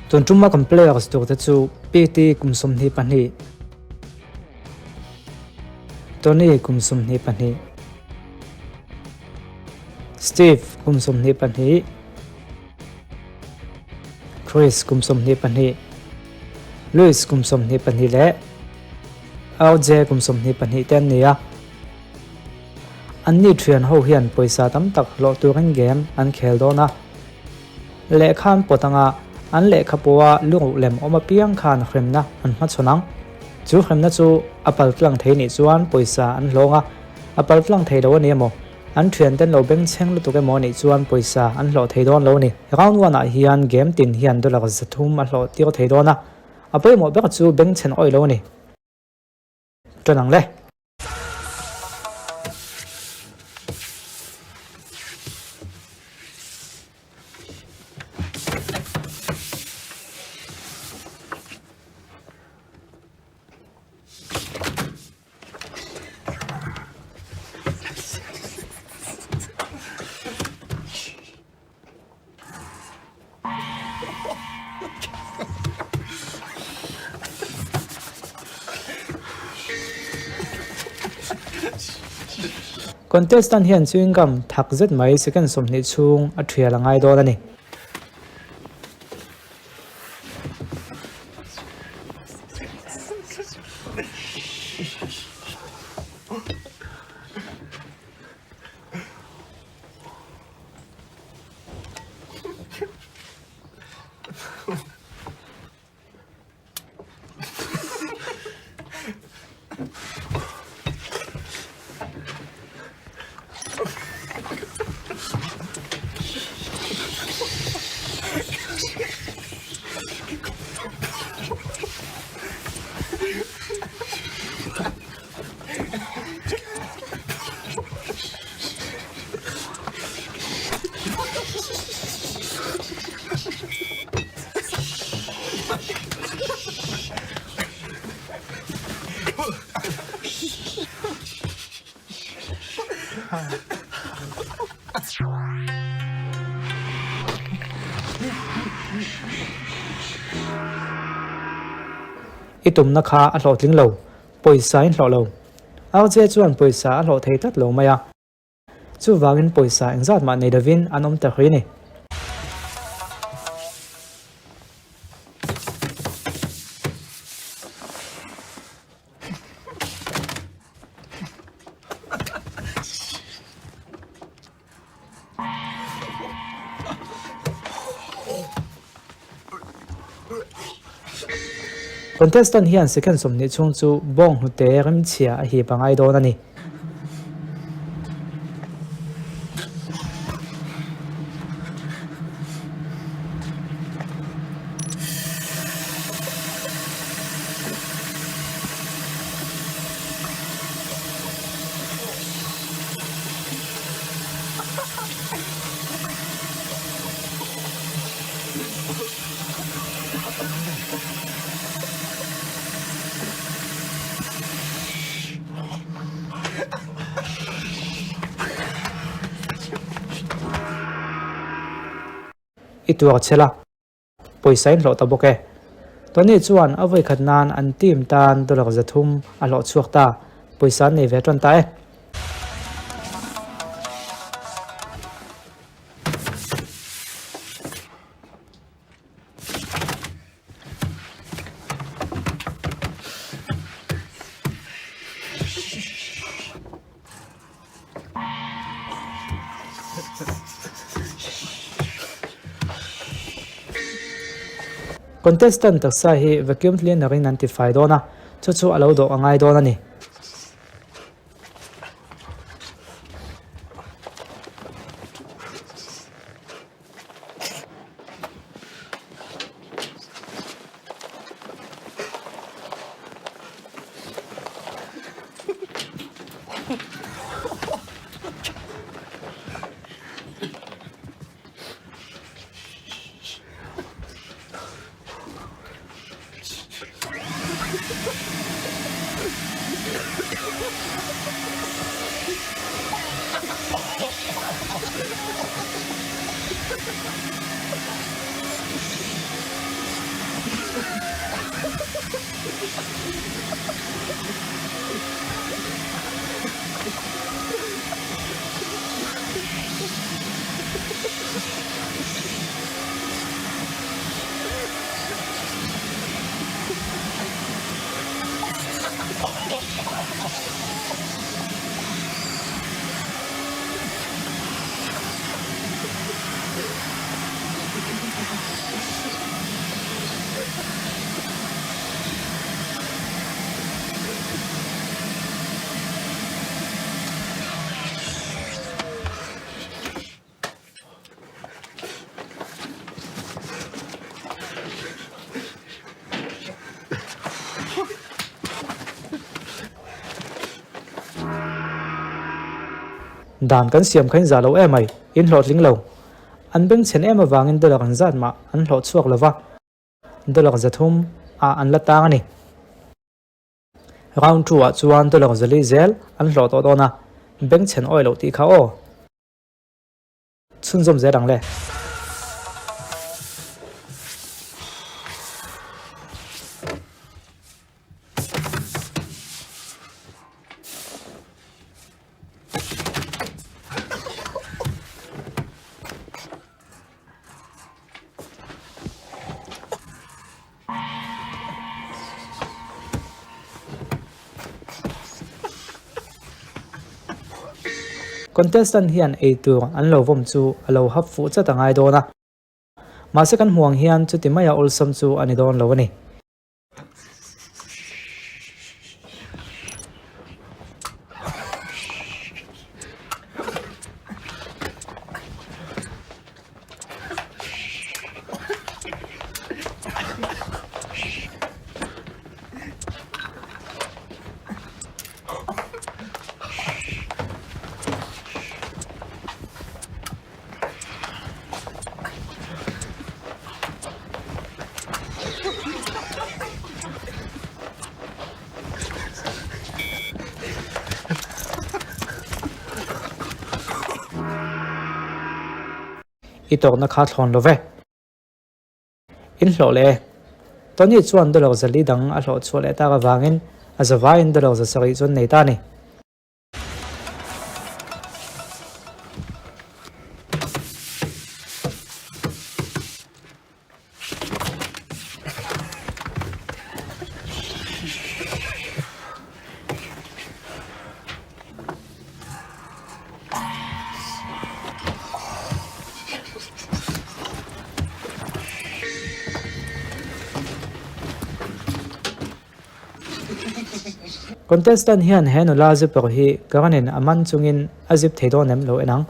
Tun tuma kan players tur te chu PT kum 22, Tony kum 22, Steve kum 22, Chris kum 22, Louis kum 22 leh RJ kum 22 te an ni a. Anni thian ho hian pawisa tam tak hlawh turin game an khel dawn a. Lehkha an pawt anga an lehkha pawha lungruh lem awm apiang khan hremna an hmachhawn ang. Chu hremna chu a paltlang thei nih chuan pawisa an hlawng a, a paltlang thei lo a ni emaw, an thianten lo bengchheng lutuk emaw a nih chuan pawisa an hlawh thei dawn lo a ni. Round one ah hian game tin hian dollar 300 a hlawh tir thei dawn a, a pawimawh ber chu bengchhen awih lo a ni. Ṭan ang le. Contestant hian chewing gum thak zet mai second 20 chhung a thial a ngai dawn a ni. I tumna kha a hlawhtling lo, pawisa in hlawh lo. RJ chuan pawisa a hlawh thei tlat lo mai a. Chuvangin pawisa engzat mah nei lovin an awm ta hrui a ni. Contestant hian second 20 chhung chu bawng hnute rimchhia a hip a ngai dawn a ni. I tuar chhel a, pawisa in hlawh ta bawk e. Tony chuan a vawikhat nan an team tan dollar 300 a hlawh chhuak ta, pawisa an nei ve tan ta e. Contestant taksa hi vacuum cleaner in an tifai dawn a, chu chu a lo dawh a ngai dawn a ni. Dan kan siam kha in zah lo em ai, in hlawhtling lo. An bengchhen em avangin dollar an zat mah an hlawh chhuak lo va, dollar 300 ah an la tang a ni. Round 2 ah chuan dollar 400 zel an hlawh tawh dawn a, bengchhen awi loh tih kha aw. Chhunzawm zel ang le. Contestant hian ei tur an lo vawm chu a lo hap fuh chat a ngai dawn a, mahse kan hmuh ang hian chuti maia awlsam chu a ni dawn lo a ni. I tawkna kha thlawn lo ve. In hlawh leh e. Tony chuan dollar 400 dang a hlawh chhuah leh tak avangin a zavaiin dollar 700 chu an nei ta a ni. Contestant hian he nula zipper hi Karan-in a man chungin a zip thei dawn em lo en ang.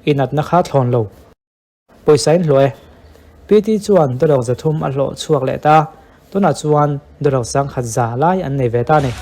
I natna kha thlawn lo. Pawisa in hlawh e. PT chuan dollar 300 a hlawh chhuak leh ta. Tunah chuan dollar 1100 lai an nei ve ta a ni.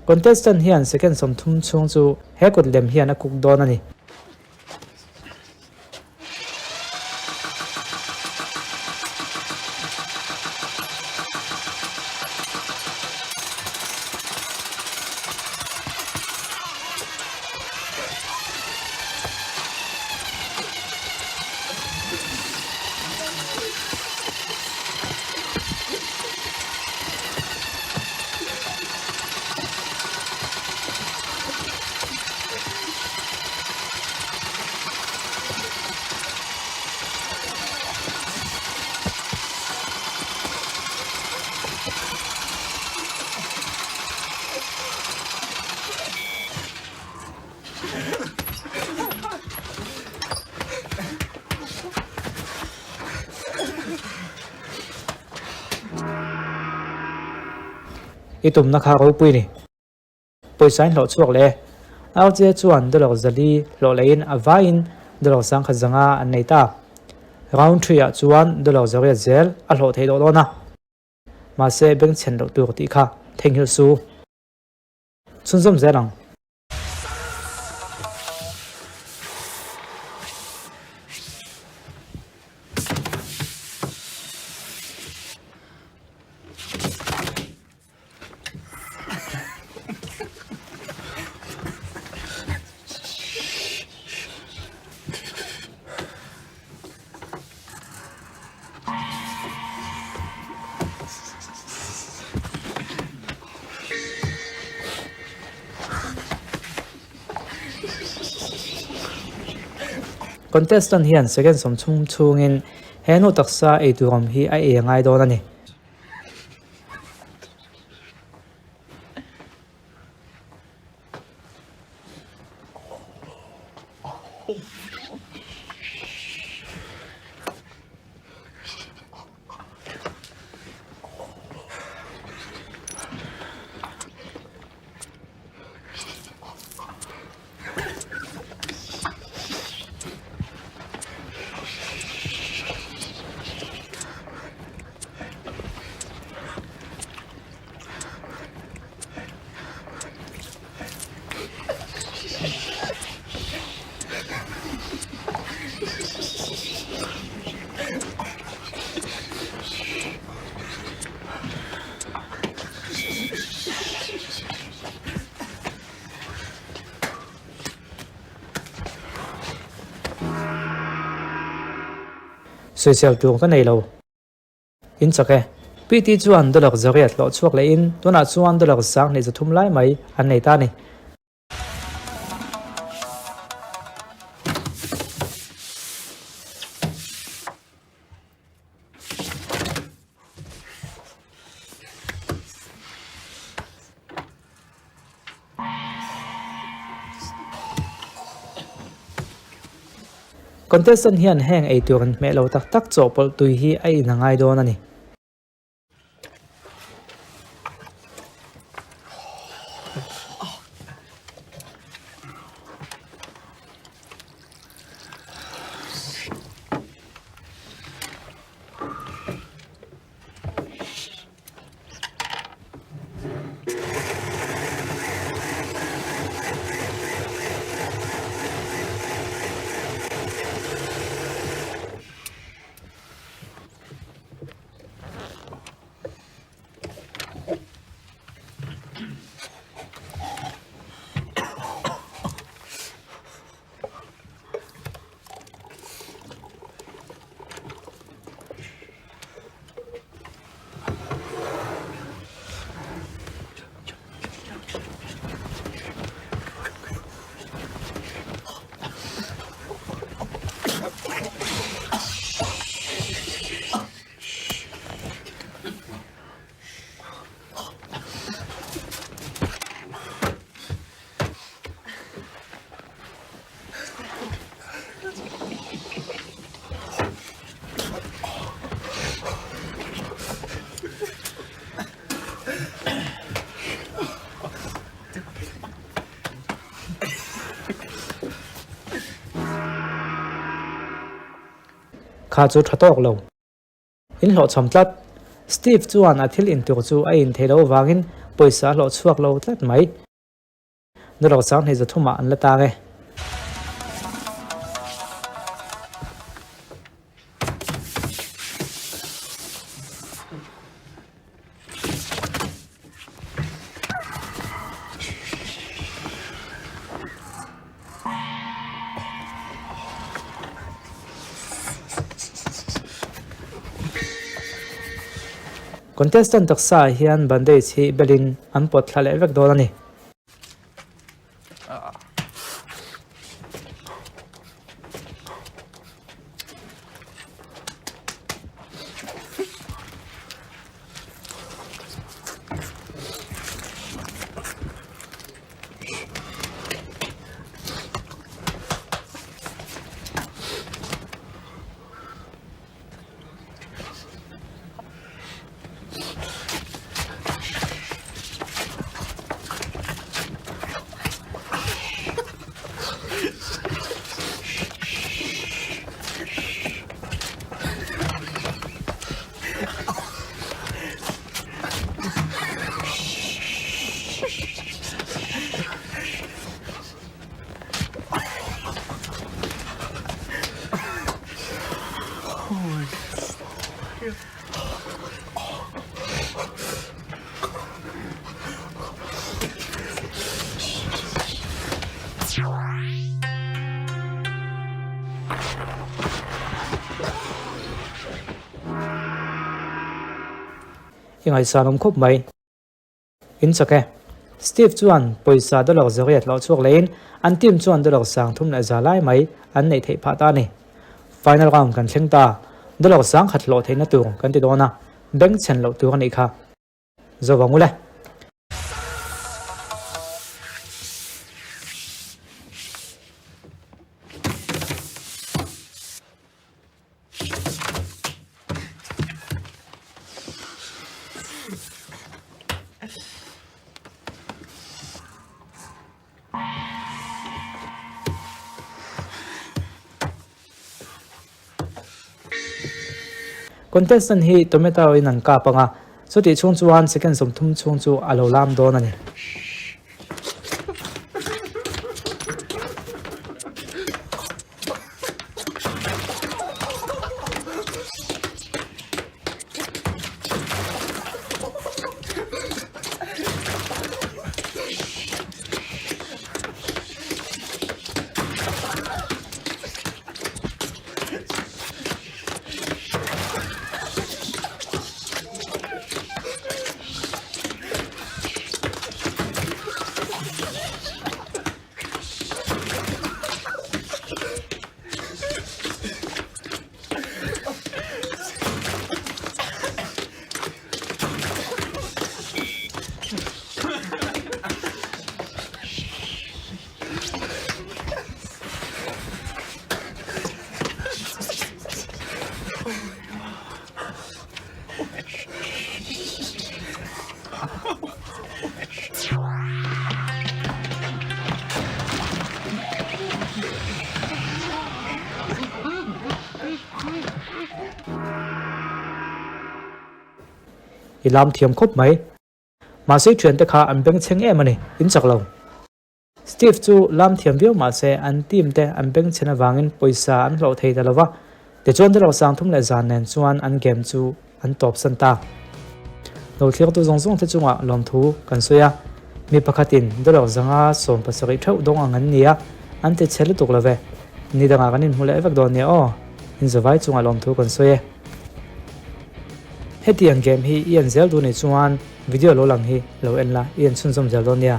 Contestant hian second 30 chhung chu he kut lem hian a cook dawn a ni. I tumna kha ropui ni. Pawisa in hlawh chhuak leh e. RJ chuan dollar 400 hlawh leiin a vaiin dollar 1500 an nei ta. Round three ah chuan dollar 800 zel a hlawh theih dawh dawn a. Mahse bengchhen loh tur tih kha theihnghilh su. Chhunzawm zel ang. Contestant hian second 30 chhungin he nu taksa eitur awm hi a ei a ngai dawn a ni. Sawisel tur ka nei lo. In chak e. PT chuan dollar 800 hlawh chhuak lehin tunah chuan dollar 2300 lai mai an nei ta a ni. Contestant hian heng eitur an hmeh lo tak tak chawhpawlh tui hi a in a ngai dawn a ni. Kha chu tha tawk lo. In hlawhchham tlat. Steve chuan a thil intur chu a in thei lo avangin pawisa a hlawh chhuak lo tlat mai. Nurok 2300 ah an la tang e. Contestant taksa ah hian bandage hi belin an pawt thla leh vek dawn a ni. I ngaihsan awm khawp mai. In chak e. Steve chuan pawisa dollar zariat hlawh chhuak leiin an team chuan dollar 3100 lai mai an neih theih phah ta a ni. Final round kan thleng ta. Dollar 1000 hlawh theihna tur kan ti dawn a, bank chhen loh tur a nih kha. Zo vang ule. Contestant hi tomato in an kap anga, chutih chhung chuan second 30 chhung chu a lo lam dawn a ni. I lam thiam khawp mai. Mahse thiante kha an bengchheng em a ni, in chak lo. Steve chu lam thiam viau mahse an team te an bengchhen avangin pawisa an hlawh thei ta lo va, tichuan Dollar 3300 nen chuan an game chu an tawpsan ta. Lo thlirtu zawng zawng te chungah lawmthu kan sawi a, mi pakhatin Dollar 570 theuh dawng ang an ni a, an ti chhe lutuk lo ve. Ni dangah kan inhmu leh vek dawn nia aw, inzawvai chungah lawmthu kan sawi e. Hetiang game hi i en zel duh nih chuan video lo lang hi lo en la, i en chhunzawm zel dawn nia.